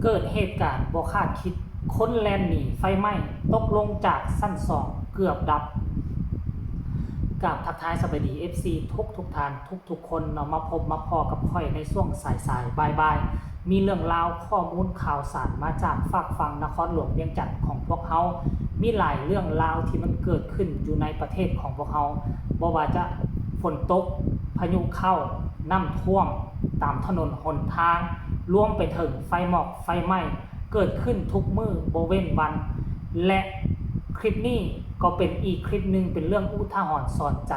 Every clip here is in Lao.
ເກີດເຫດການບໍ່ຄາດຄິດ, ຄົນແລ່ນໜີໄຟໄໝ້, ຕົກລົງຈາກຊັ້ນສອງເກືອບດັບ. ກາບທັກທາຍສະບາຍດີ ເອັຟຊີ ທຸກໆທ່ານ ທຸກໆຄົນເນາະ, ມາພົບມາພໍ້ກັບຂ້ອຍໃນຊ່ວງສາຍໆ ບ່າຍໆ. ມີເລື່ອງລາວ, ຂໍ້ມູນຂ່າວສານມາຈາກຟາກຝັ່ງນະຄອນຫຼວງວຽງຈັນຂອງພວກເຮົາ. ມີຫຼາຍເລື່ອງລາວທີ່ມັນເກີດຂຶ້ນຢູ່ໃນປະເທດຂອງພວກເຮົາ, ບໍ່ວ່າຈະຝົນຕົກ, ພາຍຸເຂົ້າ, ນ້ຳຖ້ວມຕາມຖະໜົນຫົນທາງ, ລວມໄປເຖິງໄຟໝອກໄຟໄໝ້ ເກີດຂຶ້ນທຸກມື້ບໍ່ເວັ້ນວັນ ແລະ ຄລິບນີ້ກໍເປັນອີກຄລິບໜຶ່ງ ເປັນເລື່ອງອຸທາຫອນສອນໃຈ.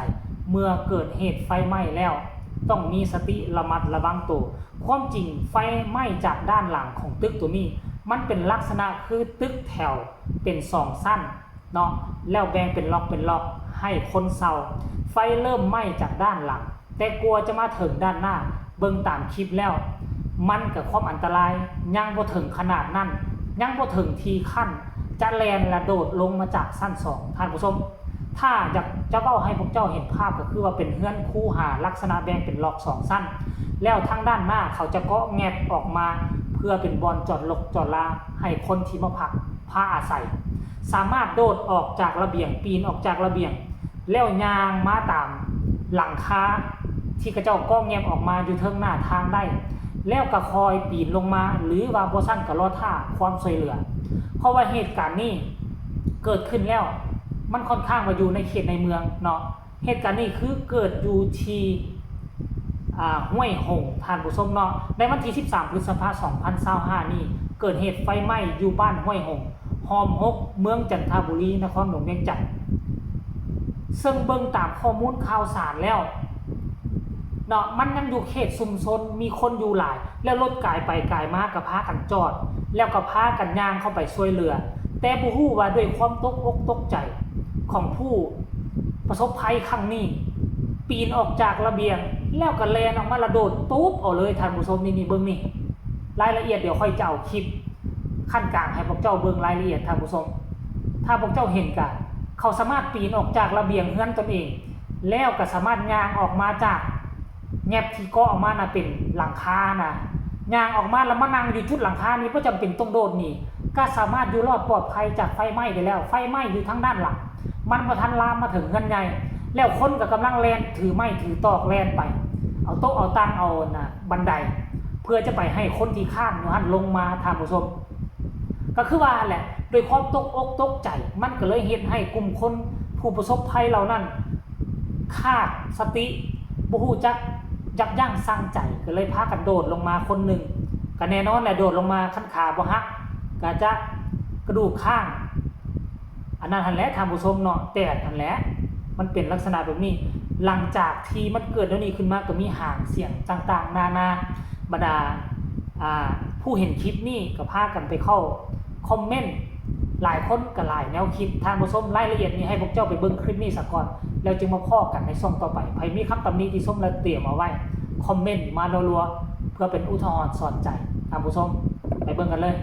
ເມື່ອເກີດເຫດໄຟໄໝ້ແລ້ວ ຕ້ອງມີສະຕິລະມັດລະວັງໂຕ. ຄວາມຈິງໄຟໄໝ້ຈາກດ້ານຫຼັງຂອງຕຶກໂຕນີ້ ມັນເປັນລັກສະນະຄືຕຶກແຖວເປັນສອງຊັ້ນເນາະ, ແລ້ວແບ່ງເປັນລັອກເປັນລັອກໃຫ້ຄົນເຊົ່າ. ໄຟເລີ່ມໄໝ້ຈາກດ້ານຫຼັງ ແຕ່ກວ່າຈະມາເຖິງດ້ານໜ້າ, ເບິ່ງຕາມຄລິບແລ້ວ ມັນກະຄວາມອັນຕະລາຍຍັງບໍ່ເຖິງຂະໜາດນັ້ນ, ຍັງບໍ່ເຖິງທີ່ຂັ້ນຈະແລ່ນລະໂດດລົງມາຈາກຊັ້ນສອງ. ທ່ານຜູ້ຊົມ, ຖ້າຢາກຈະເວົ້າໃຫ້ພວກເຈົ້າເຫັນພາບ ກໍຄືວ່າເປັນເຮືອນຄູຫາລັກສະນະແບ່ງເປັນລັອກສອງຊັ້ນ, ແລ້ວທາງດ້ານໜ້າເຂົາຈະເກາະແງບອອກມາ ເພື່ອເປັນບ່ອນຈອດລົດຈອດລາໃຫ້ຄົນທີ່ມາພັກພາອາໄສ. ສາມາດໂດດອອກຈາກລະບຽງ, ປີນອອກຈາກລະບຽງ ແລ້ວຍ່າງມາຕາມຫຼັງຄາທີ່ເຂົາເຈົ້າເກາະແງບອອກມາຢູ່ເທິງໜ້າທາງໄດ້, ແລ້ວກໍຄ່ອຍປີນລົງມາ ຫຼືວ່າບໍ່ຊັ້ນກໍລໍຖ້າຄວາມຊ່ວຍເຫຼືອ. ເພາະວ່າເຫດການນີ້ເກີດຂຶ້ນແລ້ວ ມັນຂ້ອນຂ້າງວ່າຢູ່ໃນເຂດໃນເມືອງເນາະ. ເຫດການນີ້ຄືເກີດຢູ່ທີ່ ອ່າ ຫ້ວຍຫົງ ທ່ານຜູ້ຊົມເນາະ. ໃນວັນທີສິບສາມ ພຶດສະພາ ສອງພັນຊາວຫ້ານີ້ ເກີດເຫດໄຟໄໝ້ຢູ່ບ້ານຫ້ວຍຫົງ ຮ່ອມຫົກ ເມືອງຈັນທະບູລີ ນະຄອນຫຼວງວຽງຈັນ. ເຊິ່ງເບິ່ງຕາມຂໍ້ມູນຂ່າວສານແລ້ວເນາະ ມັນຍັງຢູ່ເຂດຊຸມຊົນ ມີຄົນຢູ່ຫຼາຍ ແລ້ວລົດກາຍໄປກາຍມາກໍພາກັນຈອດ ແລ້ວກໍພາກັນຍ່າງເຂົ້າໄປຊ່ວຍເຫຼືອ. ແຕ່ບໍ່ຮູ້ວ່າດ້ວຍຄວາມຕົກອົກຕົກໃຈຂອງຜູ້ປະສົບໄພຄັ້ງນີ້ ປີນອອກຈາກລະບຽງ ແລ້ວກໍແລ່ນອອກມາລະໂດດຕູບເອົາເລີຍ ທ່ານຜູ້ຊົມ. ນີ້ ນີ້ ເບິ່ງນີ້ ລາຍລະອຽດ ດຽວຂ້ອຍຈະເອົາຄລິບຂັ້ນກາງໃຫ້ພວກເຈົ້າເບິ່ງລາຍລະອຽດ ທ່ານຜູ້ຊົມ. ຖ້າພວກເຈົ້າເຫັນກະ ເຂົາສາມາດປີນອອກຈາກລະບຽງເຮືອນຕົນເອງ ແລ້ວກໍສາມາດຍ່າງອອກມາຈາກແງບທີ່ເກາະອອກມານະ ເປັນຫຼັງຄານະ ຍ່າງອອກມາແລ້ວມານັ່ງຢູ່ຈຸດຫຼັງຄານີ້ ບໍ່ຈຳເປັນຕ້ອງໂດດໜີ ກໍສາມາດຢູ່ລອດປອດໄພຈາກໄຟໄໝ້ໄດ້ແລ້ວ. ໄຟໄໝ້ຢູ່ທາງດ້ານຫຼັງ ມັນບໍ່ທັນລາມມາເຖິງເຮືອນໃຫຍ່ ແລ້ວຄົນກໍກຳລັງແລ່ນຖືໄມ້ຖືຕອກແລ່ນໄປ ເອົາໂຕະເອົາຕັ່ງ ເອົານະ ບັນໄດ ເພື່ອຈະໄປໃຫ້ຄົນທີ່ຄ້າງຢູ່ຫັ້ນລົງມາ ທ່ານຜູ້ຊົມ. ກໍຄືວ່າຫັ້ນແຫຼະ ດ້ວຍຄວາມຕົກອົກຕົກໃຈ ມັນກໍເລີຍເຮັດໃຫ້ກຸ່ມຄົນຜູ້ປະສົບໄພເຫຼົ່ານັ້ນຂາດສະຕິ ບໍ່ຮູ້ຈັກຍັບຢັ້ງຊົ່ງໃຈ ກໍເລີຍພາກັນໂດດລົງມາຄົນໜຶ່ງ. ກໍແນ່ນອນແຫຼະ ໂດດລົງມາຄັນຂາບໍ່ຫັກ ກໍຈະກະດູກຄ້າງ ອັນນັ້ນຫັ້ນແຫຼະທ່ານຜູ້ຊົມເນາະ ແຕກຫັ້ນແຫຼະ ມັນເປັນລັກສະນະແບບນີ້. ຫຼັງຈາກທີ່ມັນເກີດແນວນີ້ຂຶ້ນມາ ກໍມີຫາງສຽງຕ່າງໆນານາ ບັນດາ ອ່າ ຜູ້ເຫັນຄລິບນີ້ກໍພາກັນໄປເຂົ້າຄອມເມັນ ຫຼາຍຄົນກໍຫຼາຍແນວຄິດ. ທ່ານຜູ້ຊົມ ລາຍລະອຽດນີ້ໃຫ້ພວກເຈົ້າໄປເບິ່ງຄລິບນີ້ສາກ່ອນ ແລ້ວຈຶ່ງມາພໍ້ກັນໃນຊ່ວງຕໍ່ໄປ. ໃຜມີຄຳຕຳໜິທີ່ຊົມແລ້ວຕຽມເອົາໄວ້ ຄອມເມັນມາລັວໆ ເພື່ອເປັນອຸທາຫອນສອນໃຈ. ທ່ານຜູ້ຊົມ ໄປເບິ່ງກັນເລີຍ.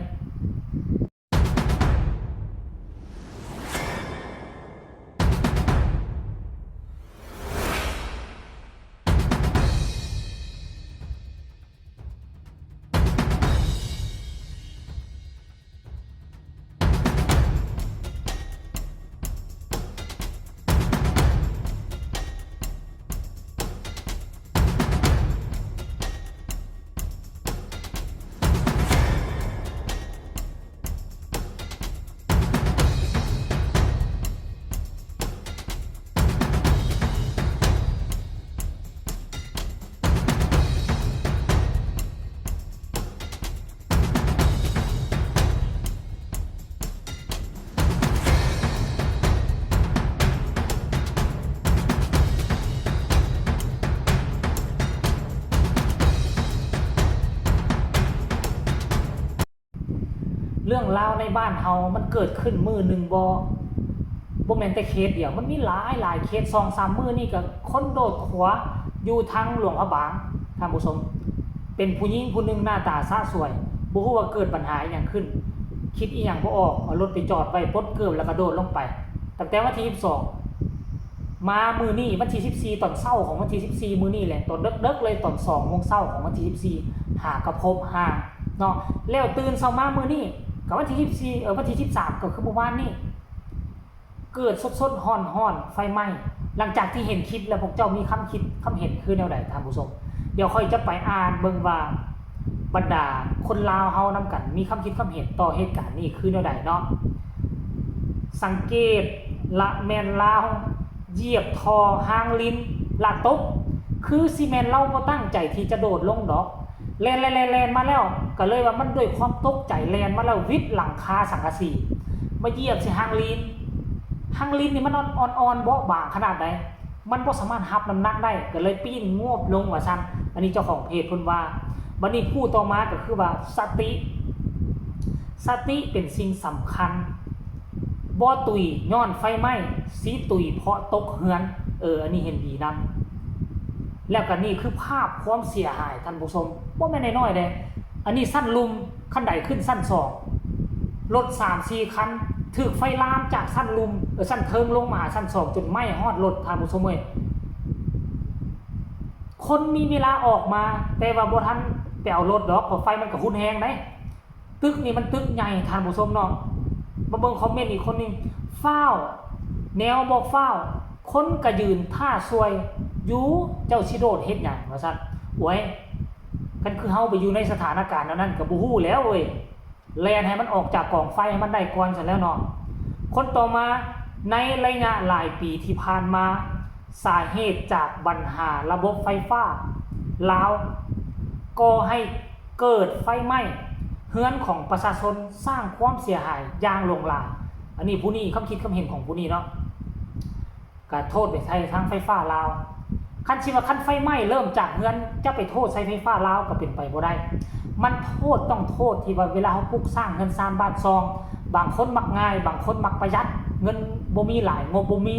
ເລື່ອງລາວໃນບ້ານເຮົາມັນເກີດຂຶ້ນມື້ໜຶ່ງບໍ່ ບໍ່ແມ່ນແຕ່ເຄສດຽວ ມັນມີຫຼາຍໆເຄສ. ສອງສາມມື້ນີ້ກໍຄົນໂດດຂົວຢູ່ທາງຫຼວງພະບາງ ທ່ານຜູ້ຊົມ ເປັນຜູ້ຍິງຜູ້ໜຶ່ງໜ້າຕາສະສວຍ ບໍ່ຮູ້ວ່າເກີດບັນຫາອີ່ຫຍັງຂຶ້ນ ຄິດອີ່ຫຍັງບໍ່ອອກ ເອົາລົດໄປຈອດໄວ້ ປົດເກີບແລ້ວກໍໂດດລົງໄປ. ຕັ້ງແຕ່ວັນທີສິບສອງ ມາມື້ນີ້ວັນທີສິບສີ່ ຕອນເຊົ້າຂອງວັນທີສິບສີ່ ມື້ນີ້ແຫຼະ ຕອນເດິກໆເລີຍ ຕອນສອງໂມງເຊົ້າຂອງວັນທີສິບສີ່ ຫາກໍພົບຮ່າງ ເນາະ. ແລ້ວຕື່ນເຊົ້າມາມື້ນີ້ ກໍວັນທີສິບສີ່ ເອີ ວັນທີສິບສາມ ກໍຄືມື້ວານນີ້ ເກີດສົດໆຮ້ອນໆ ໄຟໄໝ້. ຫຼັງຈາກທີ່ເຫັນຄລິບແລ້ວ ພວກເຈົ້າມີຄຳຄິດຄຳເຫັນຄືແນວໃດທ່ານຜູ້ຊົມ? ດຽວຂ້ອຍຈະໄປອ່ານເບິ່ງວ່າ ບັນດາຄົນລາວເຮົານຳກັນ ມີຄຳຄິດຄຳເຫັນຕໍ່ເຫດການນີ້ຄືແນວໃດເນາະ. ສັງເກດລະແມ່ນລາວຢຽບທໍ່ຮາງລິນລະຕົກ ຄືຊິແມ່ນລາວບໍ່ຕັ້ງໃຈທີ່ຈະໂດດລົງດອກ. ແລ່ນໆໆໆມາແລ້ວ ກໍເລີຍວ່າມັນດ້ວຍຄວາມຕົກໃຈແລ່ນມາແລ້ວຫວິດຫຼັງຄາສັງກະສີ ມາຢຽບໃສ່ຮາງລີນ. ຮາງລີນນີ້ມັນອ່ອນໆ ເບາະບາງຂະໜາດໃດ ມັນບໍ່ສາມາດຮັບນ້ຳໜັກໄດ້ ກໍເລີຍປີ້ນງວບລົງວ່າຊັ້ນ. ອັນນີ້ເຈົ້າຂອງເພຈເພິ່ນວ່າ. ບັດນີ້ຜູ້ຕໍ່ມາກໍຄືວ່າ ສະຕິ ສະຕິເປັນສິ່ງສຳຄັນ. ບໍ່ຕຸຍຍ້ອນໄຟໄໝ້ ຊິຕຸຍເພາະຕົກເຮືອນ. ເອີ ອັນນີ້ເຫັນດີນຳ. ແລ້ວກໍນີ້ຄືພາບຄວາມເສຍຫາຍທ່ານຜູ້ຊົມ ບໍ່ແມ່ນນ້ອຍໆເດ້. ອັນນີ້ຊັ້ນລຸ່ມ ຄັນໄດຂຶ້ນຊັ້ນສອງ ລົດສາມສີ່ຄັນຖືກໄຟລາມຈາກຊັ້ນລຸ່ມ ເອີ ຊັ້ນເທິງລົງມາຫາຊັ້ນສອງ ຈົນໄໝ້ຮອດລົດທ່ານຜູ້ຊົມເອີຍ. ຄົນມີເວລາອອກມາ ແຕ່ວ່າບໍ່ທັນໄປເອົາລົດດອກ ເພາະໄຟມັນກໍຮຸນແຮງເດ້. ຕຶກນີ້ມັນຕຶກໃຫຍ່ທ່ານຜູ້ຊົມເນາະ. ມາເບິ່ງຄອມເມັນອີກຄົນໜຶ່ງ ຟ້າວ ແນວບໍ່ຟ້າວ ຄົນກະຢືນຖ້າຊ່ວຍຢູ່ ເຈົ້າຊິໂດດເຮັດຫຍັງວ່າຊັ້ນ. ໂອ້ຍ ຄັນຄືເຮົາໄປຢູ່ໃນສະຖານະການແນວນັ້ນກໍບໍ່ຮູ້ແລ້ວເວີຍ ແລ່ນໃຫ້ມັນອອກຈາກກອງໄຟໃຫ້ມັນໄດ້ກ່ອນຊັ້ນແລ້ວເນາະ. ຄົນຕໍ່ມາ ໃນໄລຍະຫຼາຍປີທີ່ຜ່ານມາ ສາເຫດຈາກບັນຫາລະບົບໄຟຟ້າລາວ ກໍ່ໃຫ້ເກີດໄຟໄໝ້ເຮືອນຂອງປະຊາຊົນ ສ້າງຄວາມເສຍຫາຍຢ່າງຫຼວງຫຼາຍ. ອັນນີ້ຜູ້ນີ້ ຄຳຄິດຄຳເຫັນຂອງຜູ້ນີ້ເນາະ ກະໂທດໄປໃສ່ທາງໄຟຟ້າລາວ. ຄັນຊິວ່າຄັນໄຟໄໝ້ເລີ່ມຈາກເຮືອນ ຈະໄປໂທດໃສ່ໄຟຟ້າລາວກໍເປັນໄປບໍ່ໄດ້. ມັນໂທດ ຕ້ອງໂທດທີ່ວ່າເວລາເຮົາປຸກສ້າງເຮືອນຊານບ້ານຊ່ອງ ບາງຄົນມັກງ່າຍ ບາງຄົນມັກປະຢັດ ເງິນບໍ່ມີຫຼາຍ ງົບບໍ່ມີ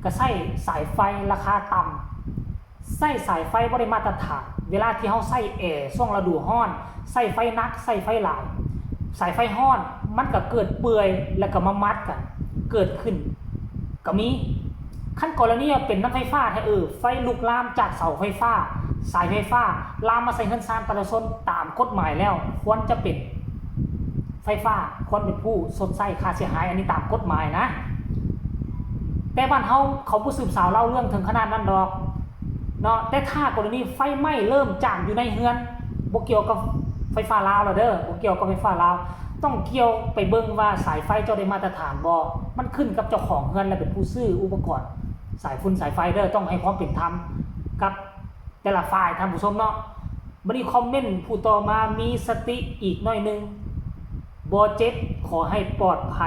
ກໍໃຊ້ສາຍໄຟລາຄາຕ່ຳ ໃຊ້ສາຍໄຟບໍ່ໄດ້ມາດຕະຖານ. ເວລາທີ່ເຮົາໃຊ້ແອຊ່ວງລະດູຮ້ອນ ໃຊ້ໄຟໜັກ ໃຊ້ໄຟຫຼາຍ ສາຍໄຟຮ້ອນມັນກໍເກີດເປື່ອຍ ແລ້ວກໍມາມັດກັນ ເກີດຂຶ້ນກໍມີ. ຄັນກໍລະນີວ່າເປັນນຳໄຟຟ້າແທ້ ເອີ ໄຟລຸກລາມຈາກເສົາໄຟຟ້າ ສາຍໄຟຟ້າ ລາມມາໃສ່ເຮືອນຊານປະຊາຊົນ ຕາມກົດໝາຍແລ້ວຄວນຈະເປັນ ໄຟຟ້າຄວນເປັນຜູ້ຊົດໃຊ້ຄ່າເສຍຫາຍ ອັນນີ້ຕາມກົດໝາຍນະ. ແຕ່ບ້ານເຮົາເຂົາບໍ່ສືບສາວເລົ່າເລື່ອງເຖິງຂະໜາດນັ້ນດອກເນາະ. ແຕ່ຖ້າກໍລະນີໄຟໄໝ້ເລີ່ມຈາກຢູ່ໃນເຮືອນ ບໍ່ກ່ຽວກັບໄຟຟ້າລາວລະເດີ ບໍ່ກ່ຽວກັບໄຟຟ້າລາວ ຕ້ອງກ່ຽວໄປເບິ່ງວ່າສາຍໄຟເຈົ້າໄດ້ມາດຕະຖານບໍ່. ມັນຂຶ້ນກັບເຈົ້າຂອງເຮືອນ ແລະ ເປັນຜູ້ຊື້ອຸປະກອນສາຍຝຸ່ນສາຍໄຟເດີ ຕ້ອງໃຫ້ຄວາມເປັນທຳກັບ ແຕ່ລະຝ່າຍທ່ານຜູ້ຊົມເນາະ. ບັດນີ້ຄອມເມັນຜູ້ຕໍ່ມາ ມີສະຕິອີກໜ້ອຍໜຶ່ງ ບໍ່ເຈັບ ຂໍໃຫ້ປອດໄພ.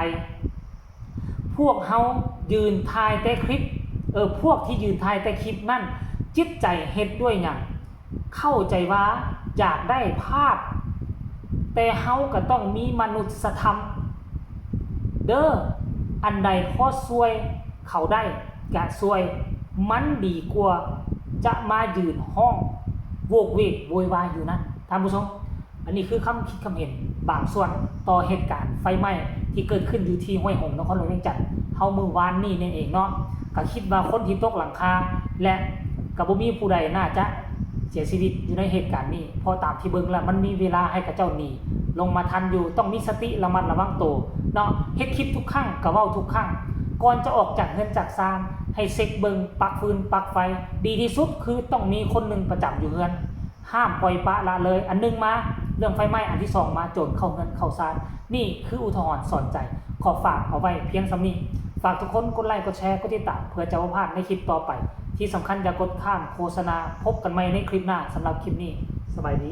ພວກເຮົາຢືນຖ່າຍແຕ່ຄລິບ ເອີ ພວກທີ່ຢືນຖ່າຍແຕ່ຄລິບນັ້ນ ຈິດໃຈເຮັດດ້ວຍຫຍັງ? ເຂົ້າໃຈວ່າຢາກໄດ້ພາບ ແຕ່ເຮົາກໍຕ້ອງມີມະນຸດສະທຳເດີ. ອັນໃດພໍຊ່ວຍ ເຂົາໄດ້ກະຊ່ວຍ ມັນດີກວ່າຈະມາຢືນຮ້ອງໂຫວກເວກໂວຍວາຍຢູ່ນັ້ນທ່ານຜູ້ຊົມ. ອັນນີ້ຄືຄຳຄິດຄຳເຫັນບາງສ່ວນຕໍ່ເຫດການໄຟໄໝ້ທີ່ເກີດຂຶ້ນຢູ່ທີ່ຫ້ວຍຫົງ ນະຄອນຫຼວງວຽງຈັນເຮົາມື້ວານນີ້ນີ້ເອງເນາະ. ກະຄິດວ່າຄົນທີ່ຕົກຫຼັງຄາ ແລະ ກະບໍ່ມີຜູ້ໃດໜ້າຈະເສຍຊີວິດຢູ່ໃນເຫດການນີ້ ເພາະຕາມທີ່ເບິ່ງແລ້ວມັນມີເວລາໃຫ້ເຂົາເຈົ້າໜີລົງມາທັນຢູ່. ຕ້ອງມີສະຕິລະມັດລະວັງໂຕເນາະ. ເຮັດຄລິບທຸກຄັ້ງກະເວົ້າທຸກຄັ້ງ ກ່ອນຈະອອກຈາກເຮືອນຈາກຊານ ໃຫ້ເຊັກເບິ່ງປັກຟືນປັກໄຟ. ດີທີ່ສຸດຄືຕ້ອງມີຄົນໜຶ່ງປະຈຳຢູ່ເຮືອນ ຫ້າມປ່ອຍປະລະເລີຍ. ອັນໜຶ່ງມາເລື່ອງໄຟໄໝ້ ອັນທີສອງມາໂຈນເຂົ້າເຮືອນເຂົ້າຊານ. ນີ້ຄືອຸທາຫອນສອນໃຈ ຂໍຝາກເອົາໄວ້ພຽງສ່ຳນີ້. ຝາກທຸກຄົນກົດໄລ ກົດແຊ ກົດຕິດຕາມ ເພື່ອຈະບໍ່ພາດໃນຄລິບຕໍ່ໄປ. ທີ່ສຳຄັນຢ່າກົດຂ້າມໂຄສະນາ. ພົບກັນໃໝ່ໃນຄລິບໜ້າ. ສຳລັບຄລິບນີ້ ສະບາຍດີ.